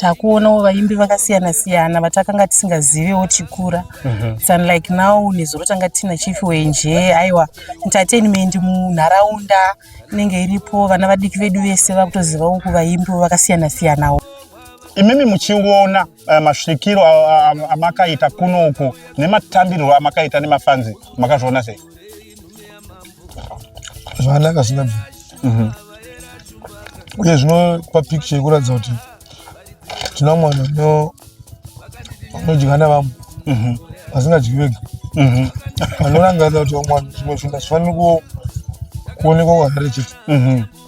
Takuonawo vaimbi vakasiyana siyana vatakanga tisingazivewo tichikura. It's unlike now, nezuro tanga tina Chief Wenje. Aiwa, entertainment munharaunda inenge iripo, vana vadiki vedu vese vakutozivawo kuvaimbi vakasiyana siyanawo. Imimi muchiona masvikiro amakaita kunoku nematambirwo amakaita nemafanzi, makazviona sei? Zvakanaka zvingabvira uye zvinopa picture yekuratidza kuti tina mwana anodya navamwe vasingadyi vega, vanorangarira kuti vamwe vanhu zvimwe zvinhu hazvifaniri kuonekwa kuHarare chete,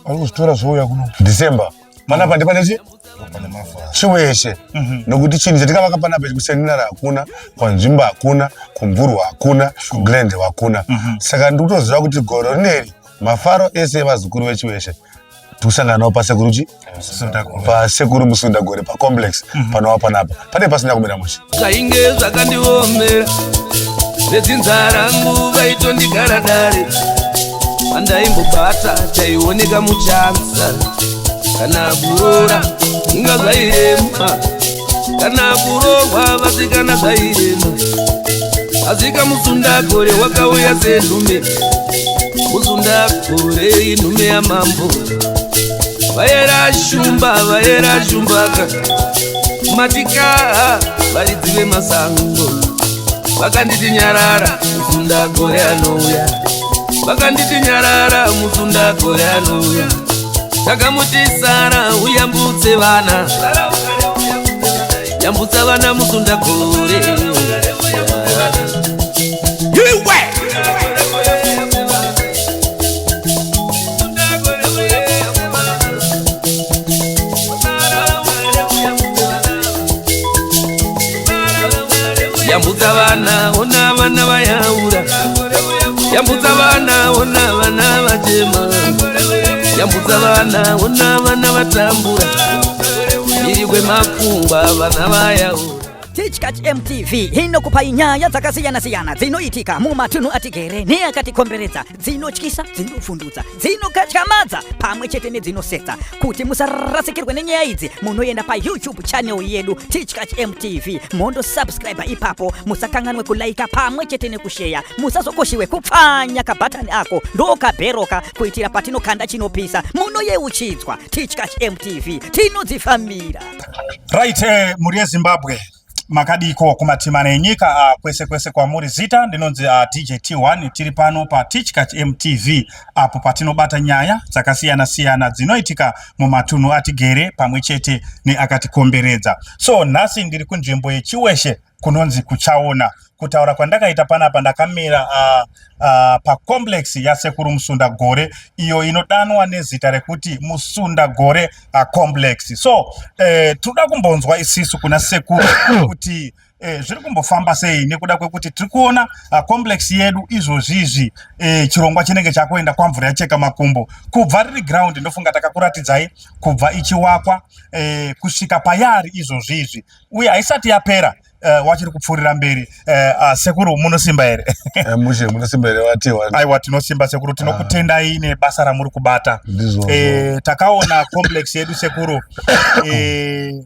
vari kuzvitora zvouya kuno. December panapa ndipane chi Chiweshe, nokuti chinhu chatikavaka panapa kuSentinara hakuna, kwaNzvimba hakuna, kuMvurwa hakuna, kuGlendale hakuna. Saka ndikutoziva kuti gore rineri mafaro ese evazukuru veChiweshe tikusangana nawo pasekuru chi pasekuru Musundagore pacomplex panova panapa pane pasina kumira mushe. Zvainge zvakandiomera, vedzinza rangu vaitondigara dare, pandaimbobata chaioneka muchanza. Kana kuroora inga zvairema, kana kuroorwa vasikana zvairema. Asika Musundagore wakauya senhume. Musundagore inhume yamambo, vayera shumba, vayera shumbaka matika, varidzi vemasango. Vakanditi nyarara, Musundagore anouya. Vakanditi nyarara, Musundagore anouya. Takamuti sara uyambutse vana, yambutsa vana Musundagore iwe. Yambutsa vana, ona vana vayaura. Yambutsa vana, ona vana vachema. Yambutsa vana, ona vana vatambura iri kwemakungwa, vana vayaura. Tichkach MTV inokupai nyaya dzakasiyana-siyana dzinoitika mumatunhu atigere neakatikomberedza, dzinotyisa, dzinopfundutsa, dzinokatyamadza pamwe chete nedzinosetsa. Kuti musarasikirwe nenyaya idzi, munoenda paYouTube channel yedu Tichkach MTV, mondosubscribe ipapo. Musakanganwe kulaika pamwe chete nekusheya. Musazokoshiwe kupfanya kabhatani ako ndokabheroka, kuitira patinokanda chinopisa munoyeuchidzwa. Tichkach MTV, tinodzifambira. Right, mhuri yeZimbabwe, makadiko kumatimana enyika, kwese kwese kwamuri? Zita ndinonzi DJ T1. Tiri pano paTichkach MTV apo patinobata nyaya dzakasiyana siyana dzinoitika mumatunhu atigere pamwe chete neakatikomberedza. So nhasi ndiri kunzvimbo yeChiweshe kunonzi Kuchaona. Kutaura kwandakaita panapa, ndakamira pacomplex yaSekuru Musundagore, iyo inodanwa nezita rekuti Musundagore Complex. So tinoda kumbonzwa isisu kuna sekuru kuti zviri kumbofamba sei, nekuda kwekuti tiri kuona complex yedu izvozvizvi, chirongwa chinenge chakuenda kwamvura yacheka makumbo. Kubva riri ground, ndofunga takakuratidzai kubva ichiwakwa kusvika payari izvozvizvi, uye haisati yapera, wachiri kupfuurira mberi. Sekuru, munosimba here? Mushe, munosimba here vatiwa? Aiwa, tinosimba sekuru. Tinokutendai nebasa ramuri kubata. Ndizvozvo. Takaona complex yedu sekuru,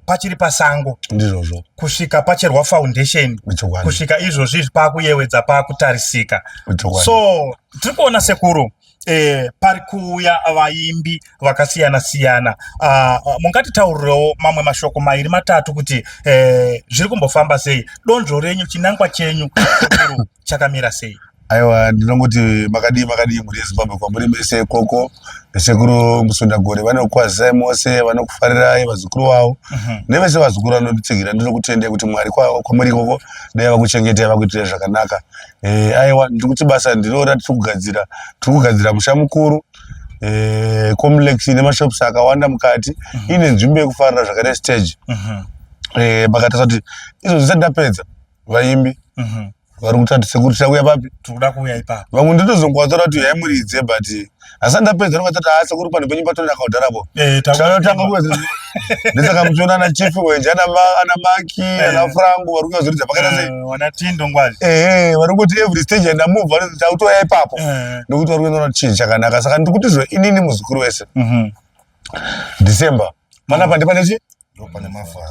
pachiri pasango Ndizvozvo. kusvika pacherwa foundation, kusvika izvozvi paakuyewedza, paakutarisika. So tiri kuona sekuru, pari kuuya vaimbi vakasiyana siyana. Mungatitaurirewo mamwe mashoko mairi matatu kuti zviri kumbofamba sei, donzvo renyu, chinangwa chenyu sekuru chakamira sei? Aiwa, ndinongoti makadii, makadii mhuri yeZimbabwe kwamuri mese ikoko. Sekuru Musundagore vanokukwazisai mose vanokufarirai, vazukuru vavo nevese vazukuru vanonditsigira. Ndinokutendai kuti Mwari kwamuri ikoko dai vakuchengetai, vakuitirai zvakanaka. Aiwa, ndiri kuti basa ndiro ratiri kugadzira, tiri kugadzira musha mukuru, complex ine mashops akawanda mukati, ine nzvimbo yekufarira zvakaita stage. Pakatarisa kuti izvo zvisati ndapedza, vaimbi vari kutati, "Sekuru, tichakuya papi?" Tikuda kuuya ipapo. Vamwe ndotozongwatora kuti uyai muridze, but asati ndapedza ndokatati, "Ha, sekuru, panhu penyu patonaka kudharapo." Tanotanga kuedza, ndosaka muchiona ana Chief Wenje, ana Maki, ana Frangu vari kuyazoridza pakaita sei. Wana Tindo Ngwazi. Ehe, vari kuti every stage yandamuvha vanoti tautoya ipapo, nekuti vari kuenda kuti chinhu chakanaka. Saka ndiri kuti zvo inini muzukuru wese, December panapa ndipane chi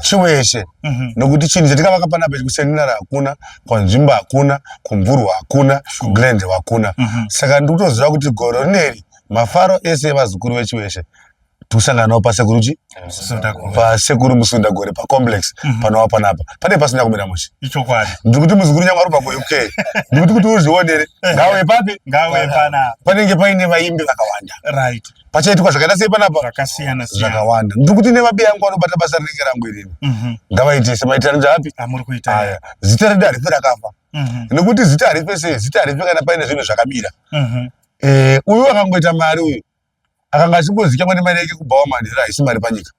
Chiweshe mhm. nokuti chinhu chatikavaka panapa ichi kuseninara hakuna, kwanzvimbo hakuna, kumvurwa hakuna, kuglendale hakuna. Mhm. Saka ndikutoziva kuti gore rineri mafaro ese evazukuru vechiweshe tikusangana nawo pasekuru chi pasekuru musundagore pacomplex mhm. panova panapa pane pasina kumira mushe ndikuti muzukuru nyange arubva kuuk ndikuti kuti uzvionere ngawe papi panenge paine vaimbi vakawanda pachaitwa zvakaita sei panapa zvakasiyana zvakawanda ndiri kuti nevabi yangu vanobata basa rinenge rangu irini mhm. ngavaite semaitiro api aya zita redu harife rakafa mhm. nekuti zita harife sei zita harife kana paine zvinhu zvakamira mhm. eh, uyu akangoita mari uyu akanga achingozikamwa nemari yake kubhawa manhero haisi mari panyika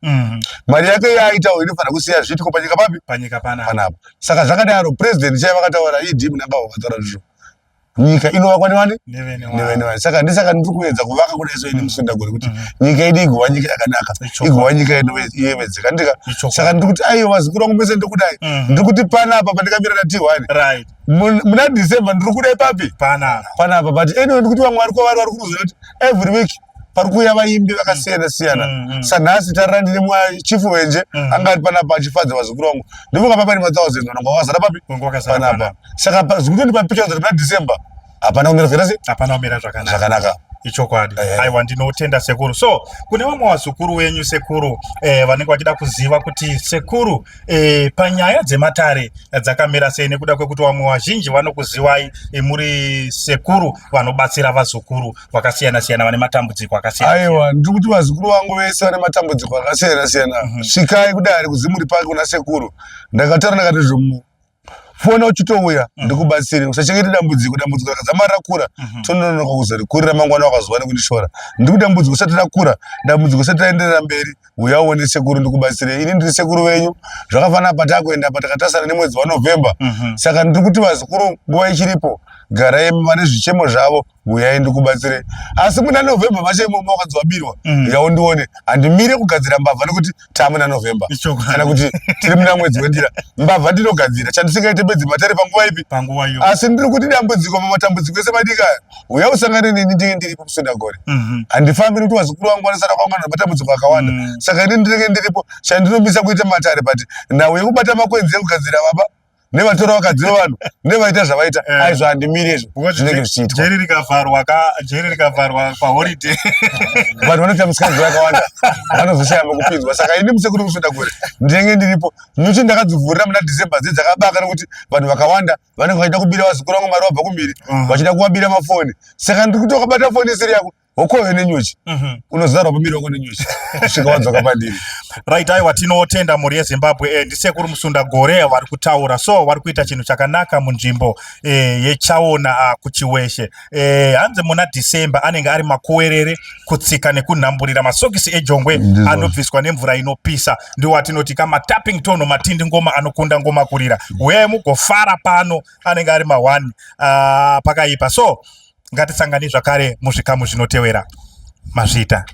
mari yake yaaita uyu inofanira kusiya zviitiko panyika papi panapa saka zvakadaro president chaiye vakataura ed mnangagwa vakataura ndizvo nyika inovakwa nevani nevene vani saka ndisaka ndiri kuedza kuvaka kudai so ini musundagore kuti mm. nyika yedu igova nyika yakanaka igova nyika inoyevedzeka ndika saka ndiri kuti aiwa vazukuru vangu mese ndiri kudai mm. ndiri kuti panapa pandikamira na t1 muna december ndiri kudai papi panapa but anyway ndiri kuti vamwe vari kwavari vari kuruziva kuti every week pari kuuya vaimbi vakasiyana siyana mm, mm. sanhasi tarira ndine chief wenje mm. anga ari panapa achifadza vazukuru vangu ndivoka pane mathousand vanhu vakazara papi panapa saka zvikutondi papicha zati muna december hapana kumira zvakaita sei hapana kumira zvakanaka ichokwadi eh. aiwa ndinotenda sekuru so kune vamwe vazukuru wenyu sekuru eh, vanenge vachida kuziva kuti sekuru eh, panyaya dzematare dzakamira sei nekuda kwekuti vamwe vazhinji vanokuziwai eh, muri sekuru vanobatsira vazukuru vakasiyana siyana vane matambudziko akasiyana. Aiwa, ndiri kuti vazukuru vangu vese vane matambudziko akasiyana siyana mm -hmm. Svikai kudare kuZimuri Park kuna sekuru. Ndakataura ndakati zvomu fona uchitouya mm -hmm. ndikubatsire usachengete dambudziko dambudziko rakadzama rakura mm -hmm. tononoka kuzorikurira mangwana wakazuva nekundishora ndiri dambudziko usati rakura dambudziko usati raenderera mberi Uya uone sekuru ndikubatsire. Ini ndiri sekuru venyu. Zvakafanana patakuenda apa takatasana nemwedzi waNovember. Mm -hmm. Saka ndiri kuti vazukuru nguva ichiripo garai vane zvichemo zvavo uyai ndikubatsire. Asi muna November macho imomo wakanzi wabirwa. Mm. Uya undione. Handimire kugadzira mbavha nekuti tamuna November. Kana kuti tiri muna mwedzi wendira. Mbavha ndinogadzira. Chandisingaite bedzi matare panguva ipi? Panguva iyo. Asi ndiri kuti dambudziko pamatambudziko ese madiki aya. Uya usangane neni ndinge ndiripo kusweda gore. Mhm. Handifambi nekuti vazukuru vangu vanosara kwaungana nematambudziko akawanda. Mm. Saka ini ndinenge ndiripo chandinomisa kuita matare but nhau yekubata makwenzi ekugadzira baba nevatora vakadzi vevanhu nevaita zvavaita eh. aizvo handimiri izvo zvinenge zvichiitwa. Jeri rikavharwa ka jeri rikavharwa paholiday. Vanhu vanoita musikanzwa yakawanda vanozoshaya mekupinzwa saka ini musekuru kusweda gore ndinenge ndiripo nyuchi ndakadzivhurira muna December dze dzakabaka nekuti vanhu vakawanda vanenge vachida kubira vazukuru vangu mari vabva kumhiri mhm. vachida kuvabira mafoni saka ndiri kuti wakabata foni isiri yako hokoyo nenyuchi mhm. unozarwa pamiri wako nenyuchi kusvika wadzoka pandiri right aiwa tinotenda mhuri yezimbabwe eh, ndisekuru musunda gore vari kutaura so vari kuita chinhu chakanaka munzvimbo eh, yechaona ah, kuchiweshe eh, hanzi muna december anenge ari makuwerere kutsika nekunhamburira masokisi ejongwe anobviswa nemvura inopisa ndiwo atinoti kamatapping tono matindi ngoma anokunda ngoma kurira uyai mugofara pano anenge ari mahwani uh, pakaipa so ngatisangane zvakare muzvikamu zvinotewera mazvita.